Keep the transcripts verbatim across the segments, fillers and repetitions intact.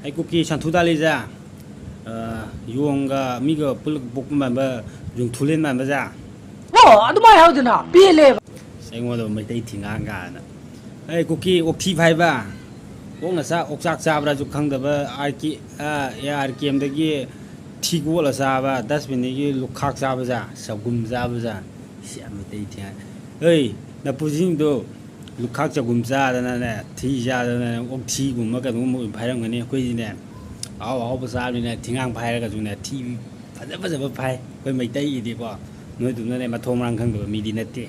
ꯑꯩ ꯀꯨꯀꯤ ꯁꯟꯊꯨ ꯇꯥꯜꯂꯤꯁꯦ, ꯑ, ꯌꯣꯡꯒ ꯃꯤꯒ ꯄꯨꯜꯂꯒ ꯄꯣꯛꯄ ꯃꯥꯟꯕ, ꯌꯣꯡꯊꯨꯂꯦꯟ ꯃꯥꯟꯕꯁꯦ꯫ ꯑꯣ, ꯑꯗꯨꯃꯥꯏꯅ ꯍꯥꯏꯗꯅ ꯄꯦꯜꯂꯦꯕ꯫ ꯑꯁ, ꯑꯩꯉꯣꯟꯗ ꯃꯩꯇꯩ ꯊꯤꯡꯒꯥꯡ ꯀꯥꯏꯅ꯫ ꯑꯩ ꯀꯨꯀꯤ ꯑꯣꯛꯊꯤ ꯐꯥꯏꯕ, ꯑꯣꯛꯅ ꯆꯥ-, ꯑꯣꯛꯆꯥꯛ ꯆꯥꯕ꯭ꯔꯥꯁꯨ ꯈꯪꯗꯕ, ꯑꯥꯔ ꯀꯦ-, ꯑ, ꯑꯦ ꯑꯥꯔ ꯀꯦ ꯑꯦꯝꯗꯒꯤ ꯊꯤ ꯀꯣꯠꯂ ꯆꯥꯕ, ꯗꯁꯕꯤꯟꯗꯒꯤ ꯂꯨꯈꯥꯛ ꯆꯥꯕꯁꯦ, ꯆꯒꯨꯝ ꯆꯥꯕꯁꯦ꯫ ꯁꯤ ꯌꯥꯝ ꯃꯩꯇꯩ ꯊꯤꯡꯒꯥꯡ꯫ ꯑꯩ ꯅꯄꯨꯁꯤꯡꯗꯣ ꯂꯨꯈꯥꯛ ꯆꯒꯨꯝ ꯆꯥꯗꯅꯅꯦ, ꯊꯤ ꯆꯥꯗꯅꯅꯦ, ꯑꯣꯛꯊꯤꯒꯨꯝꯕ ꯀꯩꯅꯣꯒꯨꯝꯕ ꯑꯣꯏꯅ ꯐꯥꯏꯔꯝꯒꯅꯤ꯫ ꯑꯩꯈꯣꯏꯗꯤꯅꯦ, ꯑꯍꯥꯎ ꯑꯍꯥꯎꯕ ꯆꯥꯕꯅꯤꯅ ꯊꯤꯡꯒꯥꯡ ꯐꯥꯏꯔꯒꯁꯨꯅꯦ, ꯊꯤ ꯐꯖ ꯐꯖꯕ ꯐꯥꯏ꯫ ꯑꯩꯈꯣꯏ ꯃꯩꯇꯩꯒꯤꯗꯤꯀꯣ, ꯅꯣꯏꯗꯨꯅꯅꯦ, ꯃꯊꯣꯡ ꯃꯔꯥꯡ ꯈꯪꯗꯕ ꯃꯤꯗꯤ ꯅꯠꯇꯦ꯫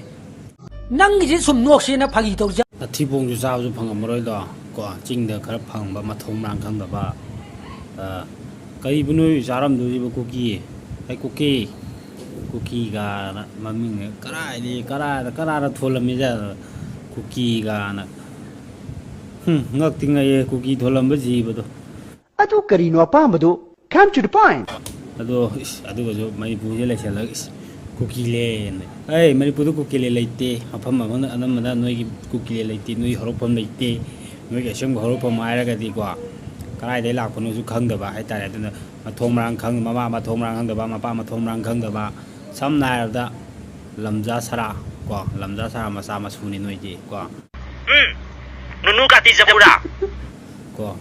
ꯅꯪꯒꯤꯁꯦ ꯁꯨꯝ ꯅꯣꯛꯁꯦꯅ ꯐꯥꯒꯤ ꯇꯧꯖ- ꯅꯊꯤꯕꯣꯡꯁꯨ ꯆꯥꯕꯁꯨ ꯐꯪꯉꯝꯃꯔꯣꯏꯗꯣ, ꯀꯣ, ꯆꯤꯡꯗ ꯈꯔ ꯐꯪꯕ ꯃꯊꯣꯡ ꯃꯔꯥꯡ ꯈꯪꯗꯕ, ꯑ, ꯀꯔꯤꯕꯨ ꯅꯣꯏ ꯆꯥꯔꯝꯗꯣꯔꯤꯕ ꯀꯨꯀꯤ? ꯑꯩ ꯀꯨꯀꯤ, ꯀꯨꯀꯤꯒꯥꯅ ꯃꯃꯤꯡꯅꯦ꯫ ꯀꯔꯥꯏꯗꯒꯤ, ꯀꯔꯥꯏꯗ, ꯀꯅꯥꯅ ꯊꯣꯜꯂꯝꯃꯤꯖꯥꯠꯅꯣ ꯀꯨꯀꯤꯒꯥꯅ? ꯍꯨꯝ, ꯉꯛꯇꯤ ꯉꯛꯑꯦ ꯀꯨꯀꯤ ꯊꯣꯜꯂꯝꯕ ꯖꯤꯕꯗꯣ꯫ ꯑꯗꯨ ꯀꯔꯤꯅꯣ ꯑꯄꯥꯝꯕꯗꯨ? Come to the point. ꯑꯗꯣ, ꯏꯁ, ꯑꯗꯨꯒꯁꯨ ꯃꯅꯤꯄꯨꯔꯁꯦ ꯂꯩꯁꯜꯂꯒ, ꯏꯁ, ꯀꯨꯀꯤꯂꯦꯟ꯫ ꯑꯩ ꯃꯅꯤꯄꯨꯔꯗ ꯀꯨꯀꯤꯂꯦꯟ ꯂꯩꯇꯦ꯫ ꯃꯐꯝ ꯑꯃꯅ ꯑꯅꯝꯕꯅ ꯅꯣꯏꯒꯤ ꯀꯨꯀꯤꯂꯦꯟ ꯂꯩꯇꯦ, ꯅꯣꯏꯒꯤ ꯍꯧꯔꯛꯐꯝ ꯂꯩꯇꯦ꯫ ꯅꯣꯏꯒꯤ ꯑꯁꯦꯡꯕ ꯍꯧꯔꯛꯐꯝ ꯍꯥꯏꯔꯒꯗꯤꯀꯣ, ꯀꯗꯥꯏꯗꯒꯤ ꯂꯥꯛꯄꯅꯣꯁꯨ ꯈꯪꯗꯕ ꯍꯥꯏꯇꯥꯔꯦ꯫ ꯑꯗꯨꯅ ꯃꯊꯣꯡ ꯃꯔꯥꯡ ꯈꯪ-, ꯃꯃꯥ ꯃꯊꯣꯡ ꯃꯔꯥꯡ ꯈꯪꯗꯕ, ꯃꯄꯥ ꯃꯊꯣꯡ ꯃꯔꯥꯡ ꯈꯪꯗꯕ, ꯁꯝꯅ ꯍꯥꯏꯔꯕꯗ ꯂꯝꯖꯥ ꯁꯔꯥ, ꯀꯣ, ꯂꯝꯖꯥ ꯁꯔꯥ ꯃꯆꯥ ꯃꯁꯨꯅꯤ ꯅꯣꯏꯗꯤ, ꯀꯣ꯫ ꯎꯝ, ꯅꯨꯅꯨ ꯀꯥꯇꯤ ꯆꯠꯄ꯭ꯔꯥ? ꯀꯣ,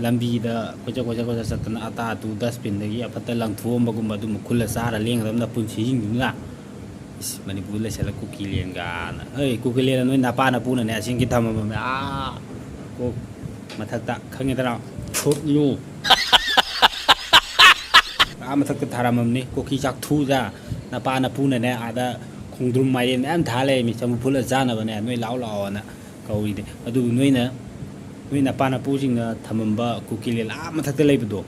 ꯂꯝꯕꯤꯗ ꯀꯣꯏꯆꯠ ꯀꯣꯏꯆꯠ ꯀꯣꯏꯆꯠ ꯆꯠꯇꯅ ꯑꯇꯥ ꯑꯇꯨ dustbin ꯗꯒꯤ ꯑꯐꯠꯇ ꯂꯪꯊꯣꯛꯑꯝꯕꯒꯨꯝꯕ ꯑꯗꯨꯝꯕ ꯈꯨꯜꯂ ꯆꯥꯔ ꯂꯦꯡꯒꯗꯕ ꯅꯄꯨꯟꯁꯤꯁꯤꯡꯗꯨꯅ꯫ ꯏꯁ, ꯃꯅꯤꯄꯨꯔꯗ ꯂꯩꯁꯜꯂ ꯀꯨꯀꯤꯂꯦꯟꯒꯥꯅ꯫ ꯑꯩ ꯀꯨꯀꯤꯂꯦꯟꯅ ꯅꯣꯏ ꯅꯄꯥ ꯅꯄꯨꯅꯅꯦ ꯑꯁꯤꯡꯒꯤ ꯊꯝꯃꯝꯃꯦ꯫ ꯑꯥ, ꯀꯣ, ꯃꯊꯛꯇ ꯈꯪꯉꯦꯗꯅ? ꯐꯨꯠꯂꯨ꯫ ꯑꯥ ꯃꯊꯛꯇ ꯊꯥꯔꯝꯃꯝꯅꯤ꯫ ꯀꯨꯀꯤ ꯆꯥꯛꯊꯨꯗ ꯅꯄꯥ ꯅꯄꯨꯅꯅꯦ ꯑꯥꯗ ꯈꯣꯡꯗ꯭ꯔꯨꯝ ꯃꯥꯏꯔꯦꯟ ꯃꯌꯥꯝ ꯊꯥ ꯂꯩꯔꯝꯃꯤ꯫ ꯆꯝꯐꯨꯠ ꯐꯨꯠꯂ ꯆꯥꯅꯕꯅꯦ꯫ ꯅꯣꯏ ꯂꯥꯛꯑꯣ ꯂꯥꯛꯑꯣꯅ ꯀꯧꯔꯤꯅꯦ꯫ ꯑꯗꯨꯕꯨ ꯅꯣꯏꯅ, ꯅꯣꯏ ꯅꯄꯥ ꯅꯄꯨꯁꯤꯡꯅ ꯊꯝꯃꯝꯕ ꯀꯨꯀꯤꯂꯦꯟ ꯑꯥ ꯃꯊꯛꯇ ꯂꯩꯕꯗꯣ,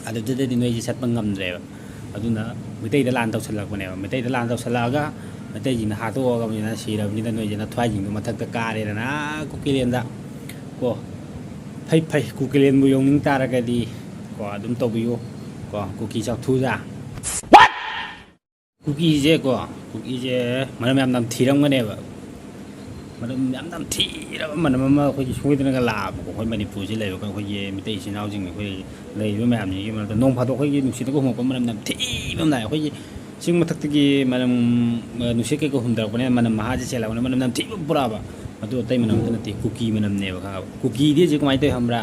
ꯑꯗꯨꯗꯗꯤ ꯅꯣꯏꯁꯦ ꯆꯠꯄ ꯉꯝꯗ꯭ꯔꯦꯕ꯫ ꯑꯗꯨꯅ ꯃꯩꯇꯩꯗ ꯂꯥꯟ ꯇꯧꯁꯜꯂꯛꯄꯅꯦꯕ꯫ ꯃꯩꯇꯩꯗ ꯂꯥꯟ ꯇꯧꯁꯜꯂꯛꯑꯒ ꯃꯩꯇꯩꯁꯤꯡꯅ ꯍꯥꯠꯇꯣꯛꯑꯒ ꯁꯤꯔꯕꯅꯤꯅ ꯅꯣꯏꯁꯦ ꯅꯊ꯭ꯋꯥꯏꯁꯤꯡꯗꯣ ꯃꯊꯛꯇ ꯀꯥꯔꯦꯗꯅ, ꯑꯥ, ꯀꯨꯀꯤꯂꯦꯟꯗ꯫ ꯀꯣ, ꯐꯩ, ꯐꯩ, ꯀꯨꯀꯤꯂꯦꯟꯕꯨ ꯌꯧꯅꯤꯡ ꯇꯥꯔꯒꯗꯤ, ꯀꯣ, ꯑꯗꯨꯝ ꯇꯧꯕꯤꯌꯨ꯫ ꯀꯣ, ꯀꯨꯀꯤ ꯆꯥꯛꯊꯨꯗ꯫ ꯀꯨꯀꯤꯁꯦ, ꯀꯣ, ꯀꯨꯀꯤꯁꯦ ꯃꯔꯝ ꯌꯥꯝ ꯅꯝꯊꯤꯔꯝꯒꯅꯦꯕ꯫ ꯃꯅꯝ ꯌꯥꯝ ꯅꯝꯊꯤꯔꯕ ꯃꯅꯝ ꯑꯃ ꯑꯩꯈꯣꯏꯒꯤ ꯁꯣꯏꯗꯅꯒ ꯂꯥꯛꯑꯕꯀꯣ꯫ ꯑꯩꯈꯣꯏ ꯃꯅꯤꯄꯨꯔꯁꯤ ꯂꯩꯕ ꯑꯩꯈꯣꯏꯒꯤ ꯃꯤꯇꯩ ꯏꯆꯤꯟ ꯏꯅꯥꯎꯁꯤꯡ ꯑꯩꯈꯣꯏ ꯂꯩꯔꯤꯕ ꯃꯌꯥꯝꯁꯤꯒꯤ ꯃꯔꯛꯇ ꯅꯣꯡ ꯐꯥꯗꯣꯛ ꯑꯩꯈꯣꯏꯒꯤ ꯅꯨꯡꯁꯤꯠꯇꯒ ꯍꯨꯝꯃꯛꯄ ꯃꯅꯝ ꯅꯝꯊꯤꯕ ꯑꯃ ꯂꯥꯛꯑꯦ꯫ ꯑꯩꯈꯣꯏꯒꯤ ꯆꯤꯡ ꯃꯊꯛꯇꯒꯤ ꯃꯅꯝ, ꯅꯨꯡꯁꯤꯠ ꯀꯩꯀꯩ ꯍꯨꯝꯊꯔꯛꯄꯅꯤꯅ ꯃꯅꯝ ꯃꯍꯥꯁꯦ ꯆꯦꯜꯂꯛꯄꯅꯤꯅ ꯃꯅꯝ ꯅꯝꯊꯤꯕ ꯄꯨꯔꯛꯑꯕ꯫ ꯑꯗꯨ ꯑꯇꯩ ꯃꯅꯝ ꯑꯝꯇ ꯅꯠꯇꯦ, ꯀꯨꯀꯤ ꯃꯅꯝꯅꯦꯕ, ꯈꯪꯉꯕ? ꯀꯨꯀꯤꯗꯤ ꯍꯧꯖꯤꯛ ꯀꯃꯥꯏꯅ ꯇꯧꯏ ꯈꯪꯕ꯭ꯔꯥ?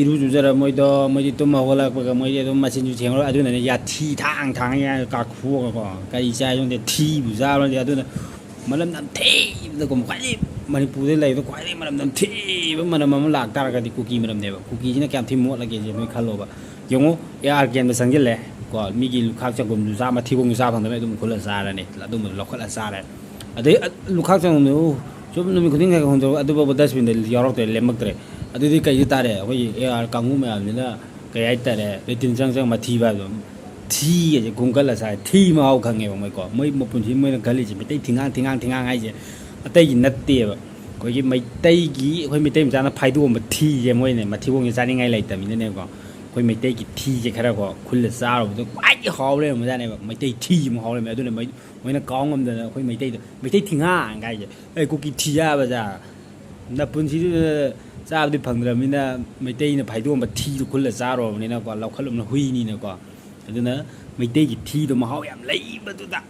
ꯏꯔꯨ ꯂꯨꯖꯔ ꯃꯣꯏꯗꯣ, ꯃꯣꯏꯗꯤ ꯇꯨꯝ ꯍꯧꯒꯠꯂꯛꯄꯒ ꯃꯣꯏꯗꯤ ꯑꯗꯨꯝ ꯃꯆꯤꯟꯁꯨ ꯁꯦꯡꯉꯔꯣꯏ꯫ ꯑꯗꯨꯅꯅꯦ ꯌꯥꯊꯤ ꯊꯥꯡ ꯊꯥꯡ ꯀꯥꯈꯨꯑꯒꯀꯣ, ꯀꯔꯤ ꯆꯥꯏ ꯈꯪꯗꯦ, ꯊꯤꯕꯨ ꯆꯥꯕ꯭ꯔꯗꯤ꯫ ꯑꯗꯨꯅ ꯃꯅꯝ ꯅꯝꯊꯤꯕꯗꯀꯣ, ꯈ꯭ꯋꯥꯏꯗꯒꯤ ꯃꯅꯤꯄꯨꯔꯗ ꯂꯩꯕꯗ ꯈ꯭ꯋꯥꯏꯗꯒꯤ ꯃꯅꯝ ꯅꯝꯊꯤꯕ ꯃꯅꯝ ꯑꯃ ꯂꯥꯛꯇꯥꯔꯒꯗꯤ ꯀꯨꯀꯤ ꯃꯅꯝꯅꯦꯕ꯫ ꯀꯨꯀꯤꯁꯤꯅ ꯀꯌꯥꯝ ꯊꯤ ꯃꯣꯠꯂꯒꯦꯁꯦ ꯅꯣꯏ ꯈꯜꯂꯣꯕ꯫ ꯌꯦꯡꯉꯣ, ꯑꯦ ꯑꯥꯔ ꯀꯦꯟꯗ ꯆꯪꯁꯤꯜꯂꯦ ꯀꯣ, ꯃꯤꯒꯤ ꯂꯨꯈꯥꯛ ꯆꯒꯨꯝꯁꯨ ꯆꯥ, ꯃꯊꯤꯕꯣꯡꯁꯨ ꯆꯥ ꯐꯪꯗꯕꯅꯤ, ꯑꯗꯨꯝ ꯈꯨꯜꯂ ꯆꯥꯔꯅꯤ, ꯑꯗꯨꯝꯕꯗꯣ ꯂꯧꯈꯠꯂ ꯆꯥꯔꯦ꯫ ꯑꯗꯩ ꯂꯨꯈꯥꯛ ꯆꯒꯨꯝꯗꯨ ꯁꯨꯝ ꯅꯨꯃꯤꯠ ꯈꯨꯗꯤꯡ ꯈꯔ ꯈꯔ ꯍꯨꯟꯗꯣꯛ, ꯑꯗꯨꯐꯥꯎꯕ ꯗꯁꯕꯤꯟꯗ ꯌꯥꯎꯔꯛꯇ꯭ꯔꯦ, ꯂꯦꯝꯃꯛꯇ꯭ꯔꯦ꯫ ꯑꯗꯨꯗꯤ ꯀꯩꯗ ꯇꯥꯔꯦ? ꯑꯩꯈꯣꯏꯒꯤ ꯑꯦ ꯑꯥꯔ ꯀꯥꯡꯕꯨ ꯃꯌꯥꯝꯁꯤꯅ ꯀꯩ ꯍꯥꯏꯇꯥꯔꯦ, ꯂꯦꯇꯤꯟ ꯆꯪ ꯆꯪ ꯃꯊꯤ ꯐꯥꯏꯕꯗꯣ, ꯊꯤ ꯍꯥꯏꯁꯦ ꯈꯨꯝꯀꯠꯂ ꯆꯥꯏ꯫ ꯊꯤ ꯃꯍꯥꯎ ꯈꯪꯉꯦꯕ ꯃꯣꯏꯀꯣ꯫ ꯃꯣꯏ ꯃꯄꯨꯟꯁꯤ ꯃꯣꯏꯅ ꯈꯜꯂꯤꯁꯦ ꯃꯩꯇꯩ ꯊꯤꯡꯉꯥꯡ, ꯊꯤꯡꯉꯥꯡ, ꯊꯤꯡꯉꯥꯡ ꯍꯥꯏꯁꯦ ꯑꯇꯩꯒꯤ ꯅꯠꯇꯦꯕ꯫ ꯑꯩꯈꯣꯏꯒꯤ ꯃꯩꯇꯩꯒꯤ, ꯑꯩꯈꯣꯏ ꯃꯩꯇꯩ ꯃꯆꯥꯅ ꯐꯥꯏꯗꯣꯛꯑꯝꯕ ꯊꯤꯁꯦ ꯃꯣꯏꯅ ꯃꯊꯤꯕꯣꯡꯁꯦ ꯆꯥꯅꯤꯡꯉꯥꯏ ꯂꯩꯇꯕꯅꯤꯅꯅꯦꯀꯣ, ꯑꯩꯈꯣꯏ ꯃꯩꯇꯩꯒꯤ ꯊꯤꯁꯦ ꯈꯔꯀꯣ ꯈꯨꯜꯂ ꯆꯥꯔꯨꯕꯗꯣ ꯈ꯭ꯋꯥꯏꯗꯒꯤ ꯍꯥꯎ ꯂꯩꯔꯝꯕꯖꯥꯠꯅꯦꯕ꯫ ꯃꯩꯇꯩ ꯊꯤꯁꯤꯃꯨꯛ ꯍꯥꯎ ꯂꯩꯔꯝꯃꯦ꯫ ꯑꯗꯨꯅ ꯃꯣꯏ, ꯃꯣꯏꯅ ꯀꯥꯎ ꯉꯝꯗꯅ ꯑꯩꯈꯣꯏ ꯃꯩꯇꯩꯗ ꯃꯩꯇꯩ ꯊꯤꯡꯉꯥꯡ ꯍꯥꯏꯁꯦ, "ꯑꯩ ꯀꯨꯀꯤ ꯊꯤ ꯆꯥꯕ ꯆꯥ"꯫ ꯅꯄꯨꯟꯁꯤꯗꯨꯗ ꯆꯥꯕꯗꯤ ꯐꯪꯗ꯭ꯔꯕꯅꯤꯅ ꯃꯩꯇꯩꯅ ꯐꯥꯏꯗꯣꯛꯑꯝꯕ ꯊꯤꯗꯣ ꯈꯨꯜꯂ ꯆꯥꯔꯨꯔꯕꯅꯤꯅꯀꯣ, ꯂꯧꯈꯠꯂꯨꯕꯅ ꯍꯨꯏꯅꯤꯅꯀꯣ꯫ ꯑꯗꯨꯅ ꯃꯩꯇꯩꯒꯤ ꯊꯤꯗꯣ ꯃꯍꯥꯎ ꯌꯥꯝ ꯂꯩꯕꯗꯨꯗ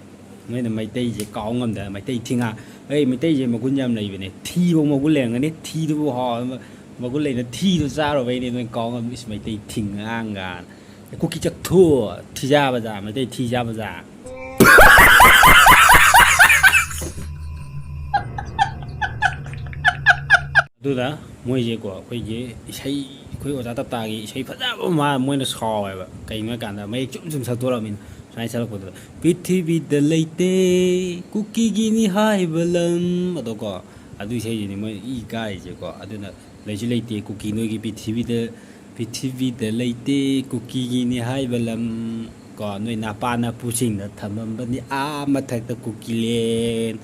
ꯃꯣꯏꯅ ꯃꯩꯇꯩꯁꯦ ꯀꯥꯎ ꯉꯝꯗꯅ ꯃꯩꯇꯩ ꯊꯤꯡꯉꯥꯡ, ꯑꯩ ꯃꯩꯇꯩꯁꯦ ꯃꯒꯨꯟ ꯌꯥꯝ ꯂꯩꯕꯅꯦ, ꯊꯤꯕꯨ ꯃꯒꯨꯟ ꯂꯩꯔꯝꯒꯅꯤ, ꯊꯤꯗꯨꯕꯨ ꯍꯥꯎ-, ꯃꯒꯨꯟ ꯂꯩꯅ ꯊꯤꯗꯣ ꯆꯥꯔꯨꯕꯩꯅꯦ ꯅꯣꯏ ꯀꯥꯎ ꯉꯝꯃꯤ꯫ ꯏꯁ, ꯃꯩꯇꯩ ꯊꯤꯡꯉꯥꯡ ꯀꯥꯏꯅ꯫ ꯀꯨꯀꯤ ꯆꯥꯛꯊꯨ, ꯊꯤ ꯆꯥꯕ ꯆꯥ, ꯃꯩꯇꯩ ꯊꯤ ꯆꯥꯕ ꯆꯥ꯫ ꯑꯗꯨꯅ ꯃꯣꯏꯁꯦꯀꯣ, ꯑꯩꯈꯣꯏꯒꯤ ꯏꯁꯩ, ꯑꯩꯈꯣꯏ ꯑꯣꯖꯥ ꯇꯞꯇꯥꯒꯤ ꯏꯁꯩ ꯐꯖꯕ ꯑꯃ ꯃꯣꯏꯅ ꯁꯥꯎꯋꯦꯕ꯫ ꯀꯩꯒꯤꯅꯣ ꯍꯥꯏ ꯀꯥꯟꯗ ꯃꯌꯦꯛ ꯆꯨꯝ ꯆꯨꯝ ꯁꯛꯇꯣꯔꯛꯑꯕꯅꯤꯅ꯫ ꯁꯨꯃꯥꯏꯅ ꯁꯛꯂꯛꯄꯗꯨꯗ, "ꯄ꯭ꯔꯤꯊꯤꯕꯤꯗ ꯂꯩꯇꯦ ꯀꯨꯀꯤꯒꯤꯅꯤ ꯍꯥꯏꯕ ꯂꯝ", ꯑꯗꯣꯀꯣ, ꯑꯗꯨ ꯏꯁꯩꯁꯤꯅꯤ ꯃꯣꯏ ꯏ ꯀꯥꯔꯤꯁꯦꯀꯣ꯫ ꯑꯗꯨꯅ ꯂꯩꯁꯨ ꯂꯩꯇꯦ ꯀꯨꯀꯤ ꯅꯣꯏꯒꯤ ꯄ꯭ꯔꯤꯊꯤꯕꯤꯗ, ꯄ꯭ꯔꯤꯊꯤꯕꯤꯗ ꯂꯩꯇꯦ ꯀꯨꯀꯤꯒꯤꯅꯤ ꯍꯥꯏꯕ ꯂꯝ꯫ ꯀꯣ, ꯅꯣꯏ ꯅꯄꯥ ꯅꯄꯨꯁꯤꯡꯅ ꯊꯝꯃꯝꯕꯅꯤ ꯑꯥ ꯃꯊꯛꯇ ꯀꯨꯀꯤꯂꯦꯟ꯫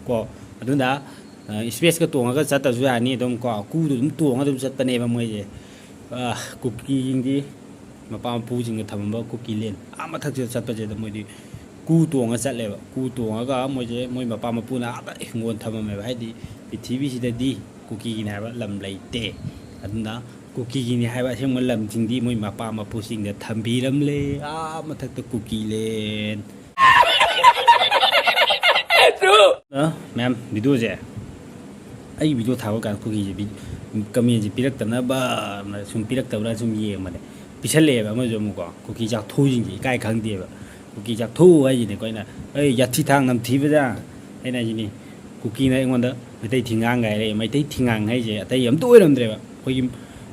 ꯀꯣ, ꯑꯗꯨꯅ, ꯑ, ꯏꯁꯄꯦꯁꯀ ꯇꯣꯡꯉꯒ ꯆꯠꯇ꯭ꯔꯁꯨ ꯌꯥꯅꯤ ꯑꯗꯨꯝ ꯀꯣ, ꯀꯨꯗꯨ ꯑꯗꯨꯝ ꯇꯣꯡꯉ ꯑꯗꯨꯝ ꯆꯠꯄꯅꯦꯕ ꯃꯣꯏꯁꯦ꯫ ꯑ, ꯀꯨꯀꯤꯁꯤꯡꯗꯤ ꯃꯄꯥ ꯃꯄꯨꯁꯤꯡꯅ ꯊꯝꯃꯝꯕ ꯀꯨꯀꯤꯂꯦꯟ ꯑꯥ ꯃꯊꯛꯁꯤꯗ ꯆꯠꯄꯁꯤꯗ ꯃꯣꯏꯗꯤ ꯀꯨ ꯇꯣꯡꯉ ꯆꯠꯂꯦꯕ꯫ ꯀꯨ ꯇꯣꯡꯉꯒ ꯃꯣꯏꯁꯦ, ꯃꯣꯏ ꯃꯄꯥ ꯃꯄꯨꯅ ꯑꯥꯗ ꯍꯤꯡꯒꯣꯜ ꯊꯝꯃꯝꯃꯦꯕ꯫ ꯍꯥꯏꯗꯤ ꯄ꯭ꯔꯤꯊꯤꯕꯤꯁꯤꯗꯗꯤ ꯀꯨꯀꯤꯒꯤꯅꯤ ꯍꯥꯏꯕ ꯂꯝ ꯂꯩꯇꯦ꯫ ꯑꯗꯨꯅ ꯀꯨꯀꯤꯒꯤꯅꯤ ꯍꯥꯏꯕ ꯑꯁꯦꯡꯕ ꯂꯝꯁꯤꯡꯗꯤ ꯃꯣꯏ ꯃꯄꯥ ꯃꯄꯨꯁꯤꯡꯗ ꯊꯝꯕꯤꯔꯝꯂꯦ, ꯑꯥ ꯃꯊꯛꯇ ꯀꯨꯀꯤꯂꯦꯟ꯫ ꯑ, ꯃꯌꯥꯝ, ꯚꯤꯗꯤꯑꯣꯁꯦ, ꯑꯩ ꯚꯤꯗꯤꯑꯣ ꯊꯥꯕ ꯀꯥꯟꯗ ꯀꯨꯀꯤꯁꯦ ꯚꯤ-, ꯀꯃꯦꯟꯁꯦ ꯄꯤꯔꯛꯇꯅꯕ ꯁꯨꯝ ꯄꯤꯔꯛꯇꯕ꯭ꯔꯥ ꯁꯨꯝ ꯌꯦꯡꯕꯅꯦ꯫ ꯄꯤꯁꯜꯂꯛꯑꯦꯕ ꯑꯃꯁꯨ ꯑꯃꯨꯛꯀꯣ꯫ ꯀꯨꯀꯤ ꯆꯥꯛꯊꯣꯛꯏꯁꯤꯡꯁꯦ ꯏꯀꯥꯏ ꯈꯪꯗꯦꯕ꯫ ꯀꯨꯀꯤ ꯆꯥꯛꯊꯣꯛꯎ ꯍꯥꯏꯁꯤꯅꯦꯀꯣ ꯑꯩꯅ, "ꯑꯩ ꯌꯥꯊꯤ ꯊꯥꯡ ꯅꯝꯊꯤꯕꯗ", ꯑꯩꯅ ꯍꯥꯏꯁꯤꯅꯤ꯫ ꯀꯨꯀꯤꯅ ꯑꯩꯉꯣꯟꯗ ꯃꯩꯇꯩ ꯊꯤꯉꯥꯡꯒ ꯍꯥꯏꯔꯛꯑꯦ꯫ ꯃꯩꯇꯩ ꯊꯤꯉꯥꯡ ꯍꯥꯏꯁꯦ ꯑꯇꯩ ꯑꯝꯇ ꯑꯣꯏꯔꯝꯗ꯭ꯔꯦꯕ꯫ ꯑꯩꯈꯣꯏꯒꯤ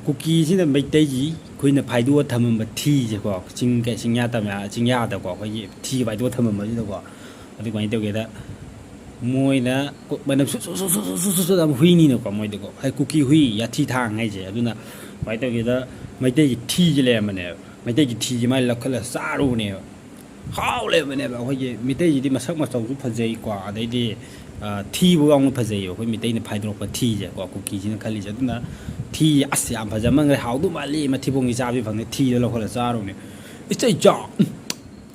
ꯀꯨꯀꯤꯁꯤꯅ ꯃꯩꯇꯩꯒꯤ ꯑꯩꯈꯣꯏꯅ ꯐꯥꯏꯗꯣꯛꯑ ꯊꯝꯃꯝꯕ ꯊꯤꯁꯦꯀꯣ, ꯆꯤꯡ, ꯆꯤꯡꯌꯥ ꯇꯝꯌꯥ, ꯆꯤꯡꯌꯥꯗꯀꯣ, ꯑꯩꯈꯣꯏꯒꯤ ꯊꯤ ꯐꯥꯏꯗꯣꯛꯑ ꯊꯝꯃꯝꯕꯁꯤꯗꯀꯣ, ꯑꯗꯨ ꯀꯃꯥꯏꯅ ꯇꯧꯒꯦꯗ, ꯃꯣꯏꯅ ꯀꯣ-, ꯃꯅꯝ ꯁꯨꯠ ꯁꯨꯠ ꯁꯨꯠ ꯁꯨꯠ ꯁꯨꯠ ꯁꯨꯠ ꯁꯨꯠ ꯑꯗꯨꯝ ꯍꯨꯏꯅꯤꯅꯀꯣ, ꯃꯣꯏꯗꯤꯀꯣ, ꯍꯥꯏ, ꯀꯨꯀꯤ ꯍꯨꯏ, ꯌꯥꯊꯤ ꯊꯥꯡ ꯍꯥꯏꯁꯦ꯫ ꯑꯗꯨꯅ ꯀꯃꯥꯏꯅ ꯇꯧꯒꯦꯗ, ꯃꯩꯇꯩꯒꯤ ꯊꯤꯁꯦ ꯂꯩꯔꯝꯕꯅꯦꯕ꯫ ꯃꯩꯇꯩꯒꯤ ꯊꯤꯁꯦ ꯃꯥꯏ ꯂꯧꯈꯠꯂ ꯆꯥꯔꯨꯕꯅꯦꯕ꯫ ꯍꯥꯎ ꯂꯩꯔꯝꯕꯅꯦꯕ꯫ ꯑꯩꯈꯣꯏꯒꯤ ꯃꯤꯇꯩꯁꯤꯗꯤ ꯃꯁꯛ ꯃꯇꯧꯁꯨ ꯐꯖꯩꯀꯣ, ꯑꯗꯩꯗꯤ, ꯑ, ꯊꯤꯕ ꯌꯥꯎꯅ ꯐꯖꯩꯌꯦꯕ꯫ ꯑꯩꯈꯣꯏ ꯃꯤꯇꯩꯅ ꯐꯥꯏꯗꯣꯔꯛꯄ ꯊꯤꯁꯦꯀꯣ, ꯀꯨꯀꯤꯁꯤꯅ ꯈꯜꯂꯤꯁꯦ꯫ ꯑꯗꯨꯅ ꯊꯤ, "ꯑꯁ, ꯌꯥꯝ ꯐꯖꯃꯟꯈ꯭ꯔꯦ, ꯍꯥꯎꯗꯧ ꯃꯥꯜꯂꯤ, ꯃꯊꯤꯕꯣꯡꯁꯤ ꯆꯥꯕꯗꯤ ꯐꯪꯗꯦ", ꯊꯤꯗꯣ ꯂꯧꯈꯠꯂ ꯆꯥꯔꯨꯕꯅꯦ꯫ "ꯏꯆꯩ ꯆꯥ, ꯎꯝ,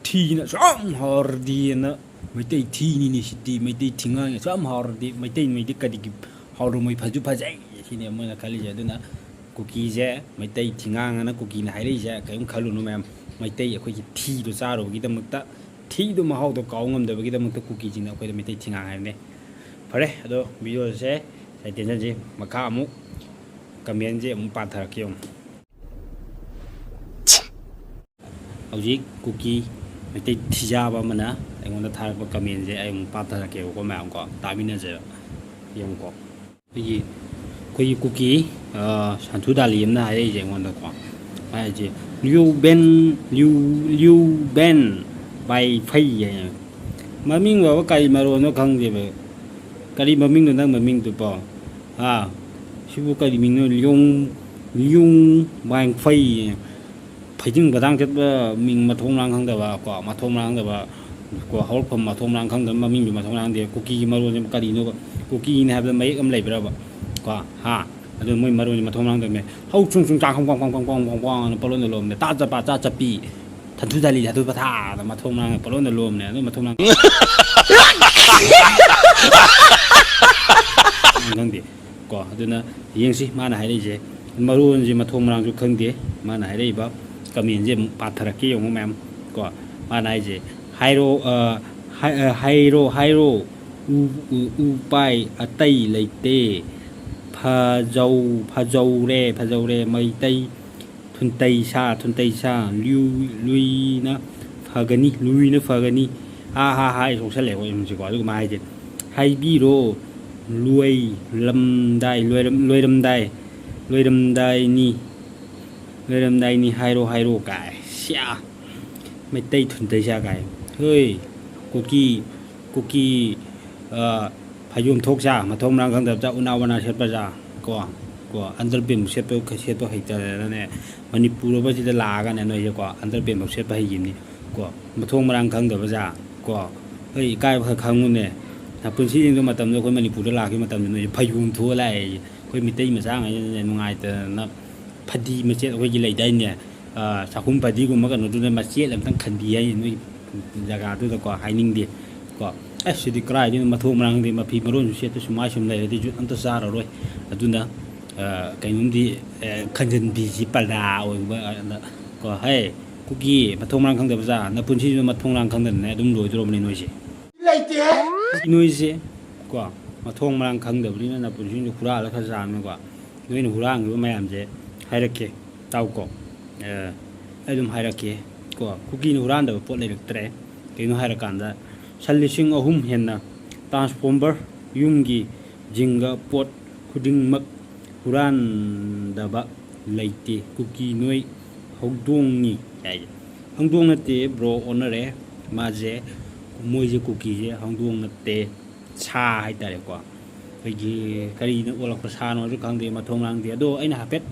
ꯊꯤꯁꯤꯅ ꯑꯁꯨꯛ ꯌꯥꯝ ꯍꯥꯎꯔꯗꯤꯅ, ꯃꯩꯇꯩ ꯊꯤꯅꯤꯅꯦ ꯁꯤꯗꯤ, ꯃꯩꯇꯩ ꯊꯤꯉꯥꯡ ꯑꯁꯨꯛ ꯌꯥꯝ ꯍꯥꯎꯔꯗꯤ, ꯃꯩꯇꯩ ꯃꯩꯗꯤ ꯀꯔꯤꯒꯤ ꯍꯥꯎꯔꯝꯃꯣꯏ, ꯐꯁꯨ ꯐꯖꯩ", ꯁꯤꯅꯦ ꯃꯣꯏꯅ ꯈꯜꯂꯤꯁꯦ꯫ ꯑꯗꯨꯅ ꯀꯨꯀꯤꯁꯦ, ꯃꯩꯇꯩ ꯊꯤꯉꯥꯡ ꯑꯅ ꯀꯨꯀꯤꯅ ꯍꯥꯏꯔꯛꯏꯁꯦ ꯀꯔꯤꯝ ꯈꯜꯂꯨꯅꯨ ꯃꯌꯥꯝ꯫ ꯃꯩꯇꯩ ꯑꯩꯈꯣꯏꯒꯤ ꯊꯤꯗꯣ ꯆꯥꯔꯨꯕꯒꯤꯗꯃꯛꯇ, ꯊꯤꯗꯣ ꯃꯍꯥꯎꯗꯣ ꯀꯥꯎ ꯉꯝꯗꯕꯒꯤꯗꯃꯛꯇ ꯀꯨꯀꯤꯁꯤꯡꯅ ꯑꯩꯈꯣꯏꯗ ꯃꯩꯇꯩ ꯊꯤꯉꯥꯡ ꯍꯥꯏꯕꯅꯦ꯫ ꯐꯔꯦ, ꯑꯗꯣ ꯚꯤꯗꯤꯑꯣꯁꯦ ꯁ꯭ꯋꯥꯏ ꯇꯦꯟꯁꯟꯁꯤ꯫ ꯃꯈꯥ ꯑꯃꯨꯛ ꯀꯃꯦꯟꯁꯦ ꯑꯃꯨꯛ ꯄꯥꯊꯔꯛꯀꯦ ꯌꯦꯡꯉꯨ꯫ ꯍꯧꯖꯤꯛ ꯀꯨꯀꯤ ꯃꯩꯇꯩ ꯊꯤꯖꯥꯕ ꯑꯃꯅ ꯑꯩꯉꯣꯟꯗ ꯊꯥꯔꯛꯄ ꯀꯃꯦꯟꯁꯦ ꯑꯩ ꯑꯃꯨꯛ ꯄꯥꯊꯔꯛꯀꯦꯕꯀꯣ ꯃꯌꯥꯝ ꯀꯣ, ꯇꯥꯃꯤꯟꯅꯁꯦꯕ꯫ ꯌꯦꯡꯉꯨꯀꯣ꯫ ꯑꯩꯈꯣꯏꯒꯤ, ꯑꯩꯈꯣꯏꯒꯤ ꯀꯨꯀꯤ, ꯑ, ꯁꯟꯊꯨ ꯗꯥꯂꯤ ꯑꯃꯅ ꯍꯥꯏꯔꯛꯏꯁꯦ ꯑꯩꯉꯣꯟꯗꯀꯣ꯫ ꯍꯥꯏꯔꯤꯁꯦ, "ꯂꯤꯌꯨ ꯕꯦꯟ, ꯂꯤꯌꯨ, ꯂꯤꯌꯨ ꯕꯦꯟ ꯕꯥꯏ ꯐꯩ" ꯍꯥꯏꯌꯦ꯫ ꯃꯃꯤꯡ ꯕꯥꯕ ꯀꯔꯤ ꯃꯔꯣꯟꯅꯣ ꯈꯪꯗꯦꯕ꯫ ꯀꯔꯤ ꯃꯃꯤꯡꯅꯣ ꯅꯪ ꯃꯃꯤꯡꯗꯨꯕꯣ? ꯍꯥ? ꯁꯤꯕꯨ ꯀꯔꯤ ꯃꯤꯡꯅꯣ? ꯂꯤꯌꯣꯡ, ꯂꯤꯌꯣꯡ ꯕꯥꯏ ꯐꯩ꯫ ꯐꯩꯗꯤꯡ ꯐꯩꯗꯥꯡ ꯆꯠꯄ ꯃꯤꯡ ꯃꯊꯣꯡ ꯃꯔꯥꯡ ꯈꯪꯗꯕ ꯀꯣ, ꯃꯊꯣꯡ ꯃꯔꯥꯡ ꯈꯪꯗꯕ ꯀꯣ, ꯍꯧꯔꯛꯐꯝ ꯃꯊꯣꯡ ꯃꯔꯥꯡ ꯈꯪꯗꯕ, ꯃꯃꯤꯡꯁꯨ ꯃꯊꯣꯡ ꯃꯔꯥꯡ ꯈꯪꯗꯦ꯫ ꯀꯨꯀꯤꯒꯤ ꯃꯔꯣꯟꯁꯦ ꯀꯔꯤꯅꯣꯕ? ꯀꯨꯀꯤꯅꯤ ꯍꯥꯏꯕꯗ ꯃꯌꯦꯛ ꯑꯃ ꯂꯩꯕ꯭ꯔꯕ? ꯀꯣ, ꯍꯥ? ꯑꯗꯨ ꯃꯣꯏ ꯃꯔꯣꯟꯁꯦ ꯃꯊꯣꯡ ꯃꯔꯥꯡ ꯈꯪꯗꯕꯅꯦ꯫ ꯍꯧ ꯁꯨꯡ ꯁꯨꯡ ꯆꯥ ꯈꯣꯡ ꯈꯣꯡ ꯈꯣꯡ ꯈꯣꯡ ꯈꯣꯡ ꯈꯣꯡ ꯈꯣꯡ ꯑꯅ ꯄꯪꯂꯣꯟꯗ ꯂꯣꯟꯕꯅꯦ꯫ ꯇꯥ ꯆꯄꯥ ꯆꯥ ꯆꯄꯤ꯫ ꯊꯟꯊꯨ ꯊꯥꯂꯤ ꯊꯟꯊꯨ ꯄꯊꯥꯗ ꯃꯊꯣꯡ ꯃꯔꯥꯡ ꯄꯂꯣꯟꯗ ꯂꯣꯝꯅꯦ꯫ ꯑꯗꯨ ꯃꯊꯣꯡ ꯃꯔꯥꯡ ꯈꯪꯗꯦ꯫ ꯀꯣ, ꯑꯗꯨꯅ ꯌꯦꯡꯁꯤ ꯃꯥꯅ ꯍꯥꯏꯔꯛꯏꯁꯦ꯫ ꯃꯔꯣꯟꯁꯦ ꯃꯊꯣꯡ ꯃꯔꯥꯡꯁꯨ ꯈꯪꯗꯦ꯫ ꯃꯥꯅ ꯍꯥꯏꯔꯛꯏꯕ ꯀꯃꯦꯟꯁꯦ ꯑꯃꯨꯛ ꯄꯥꯊꯔꯛꯀꯦ ꯌꯦꯡꯉꯨ ꯃꯌꯥꯝ꯫ ꯀꯣ, ꯃꯥꯅ ꯍꯥꯏꯁꯦ, "ꯍꯥꯏꯔꯣ, ꯑ, ꯍꯥꯏ-, ꯑ, ꯍꯥꯏꯔꯣ, ꯍꯥꯏꯔꯣ, ꯎ-, ꯎ-, ꯎꯄꯥꯏ ꯑꯇꯩ ꯂꯩꯇꯦ꯫ ꯐꯖꯧ-, ꯐꯖꯧꯔꯦ, ꯐꯖꯧꯔꯦ, ꯃꯩꯇꯩ ꯊꯨꯟꯇꯩ ꯁꯥ, ꯊꯨꯟꯇꯩ ꯁꯥ, ꯂꯨꯏ-, ꯂꯨꯏꯅ ꯐꯒꯅꯤ, ꯂꯨꯏꯅ ꯐꯒꯅꯤ꯫ ꯍꯥ, ꯍꯥ, ꯍꯥ", ꯑꯩ ꯁꯣꯛꯁꯜꯂꯦ ꯑꯩꯈꯣꯏ ꯏꯃꯨꯡꯁꯦꯀꯣ꯫ ꯑꯗꯨꯒ ꯃꯥ ꯍꯥꯏꯁꯦ, "ꯍꯥꯏꯕꯤꯔꯣ, ꯂꯣꯏꯔꯝꯗꯥꯏ, ꯂꯣꯏꯔꯝ-, ꯂꯣꯏꯔꯝꯗꯥꯏ, ꯂꯣꯏꯔꯝꯗꯥꯏꯅꯤ, ꯂꯣꯏꯔꯝꯗꯥꯏꯅꯤ, ꯍꯥꯏꯔꯣ, ꯍꯥꯏꯔꯣ" ꯀꯥꯏ꯫ ꯁ꯭ꯌꯥ! ꯃꯩꯇꯩ ꯊꯨꯟꯇꯩ ꯁꯥ ꯀꯥꯏ꯫ ꯍꯣꯏ, ꯀꯨꯀꯤ, ꯀꯨꯀꯤ, ꯑ, ꯐꯩꯖꯣꯝ ꯊꯣꯛ ꯆꯥ, ꯃꯊꯣꯡ ꯃꯔꯥꯡ ꯈꯪꯗꯕ ꯆꯥ, ꯎꯅꯥ ꯋꯥꯅꯥ ꯁꯦꯠꯄ ꯆꯥ, ꯀꯣ, ꯀꯣ, underpant ꯁꯦꯠꯄ, ꯁꯦꯠꯄ ꯍꯩꯇꯗꯅꯅꯦ, ꯃꯅꯤꯄꯨꯔ ꯑꯃꯁꯤꯗ ꯂꯥꯛꯑꯒꯅꯦ ꯅꯣꯏꯁꯦꯀꯣ, underpant ꯐꯥꯎ ꯁꯦꯠꯄ ꯍꯩꯈꯤꯕꯅꯤ, ꯀꯣ, ꯃꯊꯣꯡ ꯃꯔꯥꯡ ꯈꯪꯗꯕ ꯆꯥ, ꯀꯣ, ꯑꯩ ꯏꯀꯥꯏꯕ ꯈꯔ ꯈꯪꯉꯨꯅꯦ꯫ ꯅꯄꯨꯟꯁꯤꯗꯨ ꯃꯇꯝꯗ ꯑꯩꯈꯣꯏ ꯃꯅꯤꯄꯨꯔꯗ ꯂꯥꯛꯈꯤꯕ ꯃꯇꯝꯗ ꯅꯣꯏꯁꯦ ꯐꯩꯖꯣꯝ ꯊꯣꯛꯑ ꯂꯥꯛꯑꯦ꯫ ꯑꯩꯈꯣꯏ ꯃꯤꯇꯩ ꯃꯆꯥꯉꯩꯁꯤꯅꯅꯦ ꯅꯨꯡꯉꯥꯏꯇꯗꯅ ꯐꯗꯤ ꯃꯆꯦꯠ ꯑꯩꯈꯣꯏꯒꯤ ꯂꯩꯗꯥꯏꯅꯦ, ꯑ, ꯆꯥꯛꯈꯨꯝ ꯐꯗꯤꯒꯨꯝꯕ ꯀꯩꯅꯣꯗꯨꯅ ꯃꯆꯦꯠ ꯑꯃꯇꯪ ꯈꯟꯕꯤ ꯍꯥꯏ ꯅꯣꯏ ꯖꯒꯥꯗꯨꯗꯀꯣ, ꯍꯥꯏꯅꯤꯡꯗꯦ꯫ ꯀꯣ, ꯑꯁ, ꯁꯤꯗꯤ ꯀꯗꯥꯏꯗꯩꯅꯣ, ꯃꯊꯣꯡ ꯃꯔꯥꯡꯗꯤ ꯃꯐꯤ ꯃꯔꯣꯟꯁꯨ ꯁꯦꯠꯇ ꯁꯨꯃꯥꯏ ꯁꯨꯝ ꯂꯩꯔꯗꯤ ꯖꯨꯠ ꯑꯝꯇ ꯆꯥꯔꯔꯣꯏ꯫ ꯑꯗꯨꯅ, ꯑ, ꯀꯩꯅꯣꯝꯗꯤ, ꯑ, ꯈꯟꯖꯟꯕꯤꯁꯤ ꯄꯔꯗꯥ ꯑꯣꯏꯕ, ꯑ, ꯀꯣ, ꯍꯦ, ꯀꯨꯀꯤ, ꯃꯊꯣꯡ ꯃꯔꯥꯡ ꯈꯪꯗꯕ ꯖꯥ, ꯅꯄꯨꯟꯁꯤꯗꯨ ꯃꯊꯣꯡ ꯃꯔꯥꯡ ꯈꯪꯗꯅꯅꯦ ꯑꯗꯨꯝ ꯂꯣꯏꯗꯣꯔꯕꯅꯤ ꯅꯣꯏꯁꯦ꯫ ꯂꯩꯇꯦ꯫ ꯅꯣꯏꯁꯦ, ꯀꯣ, ꯃꯊꯣꯡ ꯃꯔꯥꯡ ꯈꯪꯗꯕꯅꯤꯅ ꯅꯄꯨꯟꯁꯤꯗꯨ ꯍꯨꯔꯥꯜꯂ ꯈꯔ ꯆꯥꯕꯅꯤꯀꯣ꯫ ꯅꯣꯏꯅ ꯍꯨꯔꯥꯟꯈꯤꯕ ꯃꯌꯥꯝꯁꯦ ꯍꯥꯏꯔꯛꯀꯦ꯫ ꯇꯥꯎꯀꯣ꯫ ꯑꯦ, ꯑꯩ ꯑꯗꯨꯝ ꯍꯥꯏꯔꯛꯀꯦ꯫ ꯀꯣ, ꯀꯨꯀꯤꯅ ꯍꯨꯔꯥꯟꯗꯕ ꯄꯣꯠ ꯂꯩꯔꯛꯇ꯭ꯔꯦ꯫ ꯀꯩꯅꯣ ꯍꯥꯏꯔꯀꯥꯟꯗ, ꯁꯟ ꯂꯤꯁꯤꯡ ꯑꯍꯨꯝ ꯍꯦꯟꯅ transformer, ꯌꯨꯝꯒꯤ ꯖꯤꯡꯒ, ꯄꯣꯠ ꯈꯨꯗꯤꯡꯃꯛ ꯍꯨꯔꯥꯟꯗꯕ ꯂꯩꯇꯦ꯫ ꯀꯨꯀꯤ ꯅꯣꯏ ꯍꯧꯗꯣꯡꯅꯤ ꯍꯥꯏ꯫ ꯍꯧꯗꯣꯡ ꯅꯠꯇꯦ bro, ꯑꯣꯟꯅꯔꯦ꯫ ꯃꯥꯁꯦ, ꯃꯣꯏꯁꯦ ꯀꯨꯀꯤꯁꯦ ꯍꯧꯗꯣꯡ ꯅꯠꯇꯦ꯫ ꯁꯥ ꯍꯥꯏꯇꯥꯔꯦꯀꯣ꯫ ꯑꯩꯈꯣꯏꯒꯤ ꯀꯔꯤꯅ ꯑꯣꯜꯂꯛꯄ ꯁꯥꯅꯣꯁꯨ ꯈꯪꯗꯦ, ꯃꯊꯣꯡ ꯃꯔꯥꯡꯗꯦ꯫ ꯑꯗꯣ ꯑꯩꯅ ꯍꯥꯏꯐꯦꯠ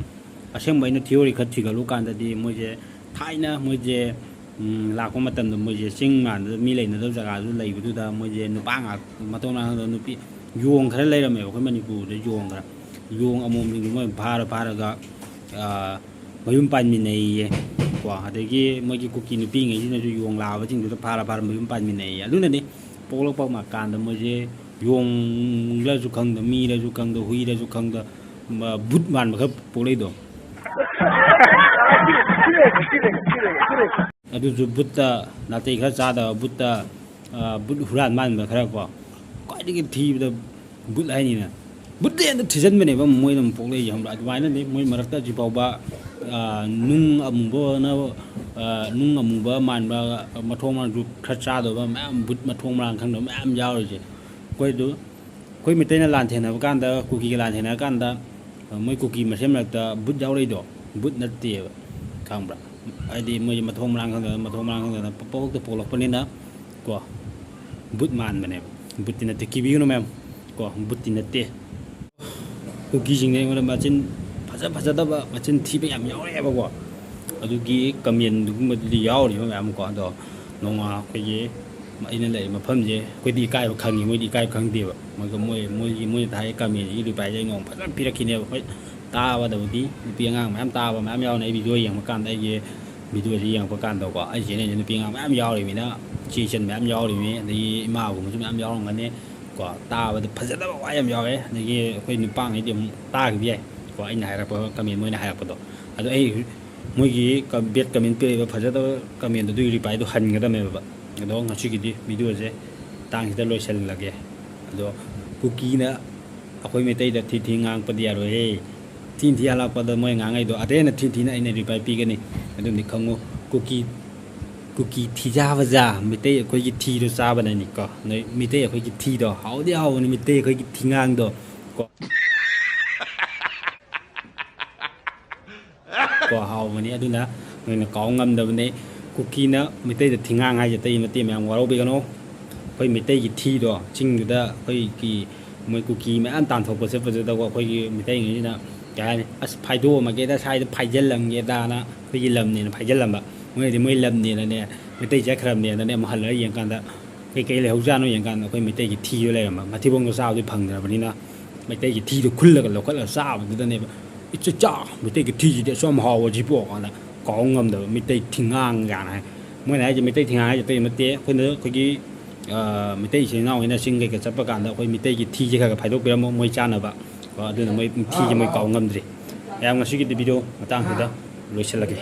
ꯑꯁꯦꯡꯕ ꯑꯩꯅ theory ꯈꯔ ꯊꯤꯒꯠꯂꯨ ꯀꯥꯟꯗꯗꯤ ꯃꯣꯏꯁꯦ ꯊꯥꯏꯅ ꯃꯣꯏꯁꯦ, ꯎꯝ, ꯂꯥꯛꯄ ꯃꯇꯝꯗ ꯃꯣꯏꯁꯦ ꯆꯤꯡ ꯃꯥꯟꯗ ꯃꯤ ꯂꯩꯅꯗꯕ ꯖꯒꯥꯗꯨ ꯂꯩꯕꯗꯨꯗ ꯃꯣꯏꯁꯦ ꯅꯨꯄꯥ ꯉꯥꯛ-, ꯃꯊꯣꯡ ꯃꯔꯥꯡ ꯈꯪꯗꯕ ꯅꯨꯄꯤ, ꯌꯣꯡ ꯈꯔ ꯂꯩꯔꯝꯃꯦꯕ ꯑꯩꯈꯣꯏ ꯃꯅꯤꯄꯨꯔꯗ ꯌꯣꯡ ꯈꯔ꯫ ꯌꯣꯡ ꯑꯃꯣꯝꯁꯤꯡꯗꯨ ꯃꯣꯏ ꯐꯥꯔ ꯐꯥꯔꯒ, ꯑꯥ, ꯃꯌꯨꯝ ꯄꯥꯟꯃꯤꯟꯅꯩꯌꯦ꯫ ꯀꯣ, ꯑꯗꯒꯤ ꯃꯣꯏꯒꯤ ꯀꯨꯀꯤ ꯅꯨꯄꯤꯉꯩꯁꯤꯅꯁꯨ ꯌꯣꯡ ꯂꯥꯕꯁꯤꯡꯗꯨꯗ ꯐꯥꯔ ꯐꯥꯔ ꯃꯌꯨꯝ ꯄꯥꯟꯃꯤꯟꯅꯩꯌꯦ꯫ ꯑꯗꯨꯅꯅꯦ ꯄꯣꯛꯂꯛꯄ ꯀꯥꯟꯗ ꯃꯣꯏꯁꯦ ꯌꯣꯡꯂꯁꯨ ꯈꯪꯗ, ꯃꯤꯔꯁꯨ ꯈꯪꯗ, ꯍꯨꯏꯔꯁꯨ ꯈꯪꯗ, ꯃ-, ꯕꯨꯠ ꯃꯥꯟꯕ ꯈꯔ ꯄꯣꯛꯂꯛꯏꯗꯣ꯫ ꯑꯗꯨꯁꯨ ꯕꯨꯠꯇ, ꯅꯥꯇꯩ ꯈꯔ ꯆꯥꯗꯕ ꯕꯨꯠꯇ, ꯑ, ꯕꯨꯠ ꯍꯨꯔꯥꯟ ꯃꯥꯟꯕ ꯈꯔ ꯀꯣ, ꯈ꯭ꯋꯥꯏꯗꯒꯤ ꯊꯤꯕꯗ ꯕꯨꯠ ꯍꯥꯏꯅꯤꯅ꯫ ꯕꯨꯠꯇ ꯍꯦꯟꯅ ꯊꯤꯖꯤꯟꯕꯅꯦꯕ ꯃꯣꯏꯅ ꯑꯃꯨꯛ ꯄꯣꯛꯂꯛꯏꯁꯦ, ꯈꯪꯕ꯭ꯔꯥ? ꯑꯗꯨꯃꯥꯏꯅꯗꯤ ꯃꯣꯏ ꯃꯔꯛꯇ ꯍꯧꯖꯤꯛ ꯐꯥꯎꯕ, ꯑ, ꯅꯨꯡ ꯑꯃꯨꯕꯅ, ꯑ, ꯅꯨꯡ ꯑꯃꯨꯕ ꯃꯥꯟꯕ ꯃꯊꯣꯡ ꯃꯔꯥꯡꯁꯨ ꯈꯔ ꯆꯥꯗꯕ ꯃꯌꯥꯝ, ꯕꯨꯠ ꯃꯊꯣꯡ ꯃꯔꯥꯡ ꯈꯪꯗꯕ ꯃꯌꯥꯝ ꯌꯥꯎꯔꯤꯁꯦ꯫ ꯑꯩꯈꯣꯏꯗꯨ, ꯑꯩꯈꯣꯏ ꯃꯩꯇꯩꯅ ꯂꯥꯟ ꯊꯦꯡꯅꯕ ꯀꯥꯟꯗ, ꯀꯨꯀꯤꯒ ꯂꯥꯟ ꯊꯦꯡꯅꯔ ꯀꯥꯟꯗ, ꯃꯣꯏ ꯀꯨꯀꯤ ꯃꯁꯦꯟ ꯃꯔꯛꯇ ꯕꯨꯠ ꯌꯥꯎꯔꯛꯏꯗꯣ, ꯕꯨꯠ ꯅꯠꯇꯦꯕ, ꯈꯪꯕ꯭ꯔꯥ? ꯍꯥꯏꯗꯤ ꯃꯣꯏꯁꯦ ꯃꯊꯣꯡ ꯃꯔꯥꯡ ꯈꯪꯗꯅ, ꯃꯊꯣꯡ ꯃꯔꯥꯡ ꯈꯪꯗꯅ ꯄ-, ꯄꯣꯛꯇ ꯄꯣꯛꯂꯛꯄꯅꯤꯅ ꯀꯣ, ꯕꯨꯠ ꯃꯥꯟꯕꯅꯦꯕ꯫ ꯕꯨꯠꯇꯤ ꯅꯠꯇꯦ, ꯀꯤꯕꯤꯒꯅꯨ ꯃꯌꯥꯝ ꯀꯣ, ꯕꯨꯠꯇꯤ ꯅꯠꯇꯦ꯫ ꯀꯨꯀꯤꯁꯤꯡꯅ ꯑꯩꯉꯣꯟꯗ ꯃꯆꯤꯟ ꯐꯖ ꯐꯖꯗꯕ, ꯃꯆꯤꯟ ꯊꯤꯕ ꯌꯥꯝ ꯌꯥꯎꯔꯛꯑꯦꯕꯀꯣ꯫ ꯑꯗꯨꯒꯤ ꯀꯃꯦꯟꯗꯨꯒꯨꯝꯕꯗꯨꯗꯤ ꯌꯥꯎꯔꯤꯕ ꯃꯌꯥꯝ ꯀꯣ꯫ ꯑꯗꯣ ꯅꯣꯡꯃ ꯑꯩꯈꯣꯏꯒꯤ ꯑꯩꯅ ꯂꯩꯔꯤꯕ ꯃꯐꯝꯁꯦ ꯑꯩꯈꯣꯏꯗꯤ ꯏꯀꯥꯏꯕ ꯈꯪꯉꯤ, ꯃꯣꯏꯗꯤ ꯏꯀꯥꯏꯕ ꯈꯪꯗꯦꯕ꯫ ꯃꯣꯏꯒ ꯃꯣꯏ, ꯃꯣꯏꯒꯤ, ꯃꯣꯏꯅ ꯊꯥꯏ ꯀꯃꯦꯟꯁꯤꯒꯤ replyꯁꯦ ꯑꯩ ꯅꯣꯡꯃ ꯐꯖꯅ ꯄꯤꯔꯛꯈꯤꯅꯦꯕ꯫ ꯍꯣꯏ, ꯇꯥꯕꯗꯕꯨꯗꯤ ꯅꯨꯄꯤ ꯑꯉꯥꯡ ꯃꯌꯥꯝ ꯇꯥꯕ ꯃꯌꯥꯝ ꯌꯥꯎꯅ ꯑꯩ video ꯌꯦꯡꯕ ꯀꯥꯟꯗ, ꯑꯩꯒꯤ videoꯁꯤ ꯌꯦꯡꯉꯛꯄ ꯀꯥꯟꯗꯀꯣ, ꯑꯩ channelꯁꯦ ꯅꯨꯄꯤ ꯑꯉꯥꯡ ꯃꯌꯥꯝ ꯌꯥꯎꯔꯤꯕꯅꯤꯅ, ꯏꯆꯦ ꯏꯆꯟ ꯃꯌꯥꯝ ꯌꯥꯎꯔꯤꯕꯅꯤ, ꯑꯗꯒꯤ ꯏꯃꯥꯒꯨꯝꯕꯁꯨ ꯃꯌꯥꯝ ꯌꯥꯎꯔꯝꯒꯅꯤ ꯀꯣ꯫ ꯇꯥꯕꯗ ꯐꯖꯗꯕ ꯋꯥ ꯌꯥꯝ ꯌꯥꯎꯋꯦ, ꯑꯗꯒꯤ ꯑꯩꯈꯣꯏ ꯅꯨꯄꯥꯉꯩꯗꯤ ꯑꯃꯨꯛ ꯇꯥꯈꯤꯕ ꯌꯥꯏ ꯀꯣ, ꯑꯩꯅ ꯍꯥꯏꯔꯛꯄ ꯀꯃꯦꯟ ꯃꯣꯏꯅ ꯍꯥꯏꯔꯛꯄꯗꯣ꯫ ꯑꯗꯣ ꯑꯩ ꯃꯣꯏꯒꯤ ꯀ-, bad comment ꯄꯤꯔꯛꯏꯕ ꯐꯖꯗꯕ commentꯗꯨꯒꯤ replyꯗꯣ ꯍꯟꯒꯗꯕꯅꯦꯕ꯫ ꯑꯗꯣ ꯉꯁꯤꯒꯤꯗꯤ videoꯁꯦ ꯃꯇꯥꯡꯁꯤꯗ ꯂꯣꯏꯁꯤꯜꯂꯒꯦ꯫ ꯑꯗꯣ ꯀꯨꯀꯤꯅ ꯑꯩꯈꯣꯏ ꯃꯩꯇꯩꯗ ꯊꯤ ꯊꯤ ꯉꯥꯡꯉꯛꯄꯗꯤ ꯌꯥꯔꯣꯏꯍꯦ꯫ ꯊꯤ ꯊꯤ ꯍꯜꯂꯛꯄꯗ ꯃꯣꯏ ꯉꯥꯡꯉꯛꯏꯗꯣ ꯑꯇꯩ ꯍꯦꯟꯅ ꯊꯤ ꯊꯤꯅ ꯑꯩꯅ reply ꯄꯤꯒꯅꯤ꯫ ꯑꯗꯨꯝꯗꯤ ꯈꯪꯉꯨ, ꯀꯨꯀꯤ, ꯀꯨꯀꯤ ꯊꯤꯖꯥꯕꯖꯥ, ꯃꯩꯇꯩ ꯑꯩꯈꯣꯏꯒꯤ ꯊꯤꯗꯣ ꯆꯥꯕꯅꯅꯤꯀꯣ꯫ ꯅꯣꯏ ꯃꯩꯇꯩ ꯑꯩꯈꯣꯏꯒꯤ ꯊꯤꯗꯣ ꯍꯥꯎꯗꯤ ꯍꯥꯎꯕꯅꯤ, ꯃꯩꯇꯩ ꯑꯩꯈꯣꯏꯒꯤ ꯊꯤꯉꯥꯡꯗꯣ ꯀꯣ꯫ ꯀꯣ, ꯍꯥꯎꯕꯅꯤ꯫ ꯑꯗꯨꯅ ꯅꯣꯏꯅ ꯀꯥꯎ ꯉꯝꯗꯕꯅꯦ꯫ ꯀꯨꯀꯤꯅ ꯃꯩꯇꯩꯗ ꯊꯤꯉꯥꯡ ꯍꯥꯏꯁꯦ ꯑꯇꯩ ꯅꯠꯇꯦ, ꯃꯌꯥꯝ ꯋꯥꯔꯧꯕꯤꯒꯅꯣ꯫ ꯑꯩꯈꯣꯏ ꯃꯩꯇꯩꯒꯤ ꯊꯤꯗꯣ ꯆꯤꯡꯗꯨꯗ ꯑꯩꯈꯣꯏꯒꯤ ꯃꯣꯏ ꯀꯨꯀꯤ ꯃꯌꯥꯝ ꯇꯥꯟꯊꯣꯛꯄ ꯆꯠꯄꯗꯨꯗꯀꯣ, ꯑꯩꯈꯣꯏꯒꯤ ꯃꯩꯇꯩꯉꯩꯁꯤꯅ ꯀꯩ ꯍꯥꯏꯅꯤ, "ꯑꯁ, ꯐꯥꯏꯗꯣꯛꯑꯝꯃꯒꯦꯗ, ꯁ꯭ꯋꯥꯏꯗ ꯐꯥꯏꯖꯤꯜꯂꯝꯒꯦꯗꯅ", ꯑꯩꯈꯣꯏꯒꯤ ꯂꯝꯅꯦꯅ ꯐꯥꯏꯖꯤꯜꯂꯝꯕ꯫ ꯃꯣꯏꯅꯗꯤ ꯃꯣꯏ ꯂꯝꯅꯦꯅꯅꯦ, ꯃꯩꯇꯩ ꯆꯠꯈ꯭ꯔꯕꯅꯦꯅꯅꯦ, ꯑꯃꯨꯛ ꯍꯜꯂꯒ ꯌꯦꯡꯀꯥꯟꯗ ꯀꯩꯀꯩ ꯂꯩꯍꯧꯖꯥꯠꯅꯣ ꯌꯦꯡꯀꯥꯟꯗ ꯑꯩꯈꯣꯏ ꯃꯩꯇꯩꯒꯤ ꯊꯤꯗꯣ ꯂꯩꯔꯝꯕ꯫ ꯃꯊꯤꯕꯣꯡꯗꯣ ꯆꯥꯕꯗꯤ ꯐꯪꯗ꯭ꯔꯕꯅꯤꯅ ꯃꯩꯇꯩꯒꯤ ꯊꯤꯗꯣ ꯈꯨꯜꯂꯒ ꯂꯧꯈꯠꯂꯒ ꯆꯥꯕꯗꯨꯗꯅꯦꯕ, "ꯏꯆꯦ ꯆꯥ, ꯃꯩꯇꯩꯒꯤ ꯊꯤꯁꯤꯗꯤ ꯑꯁꯨꯛ ꯌꯥꯝ ꯍꯥꯎꯕꯁꯤꯕꯣ" ꯀꯥꯏꯅ ꯀꯥꯎ ꯉꯝꯗꯕ ꯃꯤꯇꯩ ꯊꯤꯉꯥꯡ ꯀꯥꯏꯅ ꯍꯥꯏ꯫ ꯃꯣꯏꯅ ꯍꯥꯏꯁꯦ ꯃꯤꯇꯩ ꯊꯤꯉꯥꯡ ꯍꯥꯏꯁꯦ ꯑꯇꯩ ꯅꯠꯇꯦ, ꯑꯩꯈꯣꯏꯅ ꯑꯩꯈꯣꯏꯒꯤ, ꯑ, ꯃꯤꯇꯩ ꯏꯆꯤꯟ ꯏꯅꯥꯎ ꯍꯣꯏꯅ ꯆꯤꯡ ꯀꯩꯀꯥ ꯆꯠꯄ ꯀꯥꯟꯗ ꯑꯩꯈꯣꯏ ꯃꯤꯇꯩꯒꯤ ꯊꯤꯁꯦ ꯈꯔ ꯈꯔ ꯐꯥꯏꯗꯣꯛꯄꯤꯔꯝꯃꯣ ꯃꯣꯏ ꯆꯥꯅꯕ꯫ ꯀꯣ, ꯑꯗꯨꯅ ꯃꯣꯏ ꯊꯤꯁꯦ ꯃꯣꯏ ꯀꯥꯎ ꯉꯝꯗ꯭ꯔꯤ꯫ ꯌꯥꯝ ꯉꯁꯤꯒꯤꯗꯤ ꯚꯤꯗꯤꯑꯣ ꯃꯇꯥꯡꯁꯤꯗ ꯂꯣꯏꯁꯤꯜꯂꯒꯦ꯫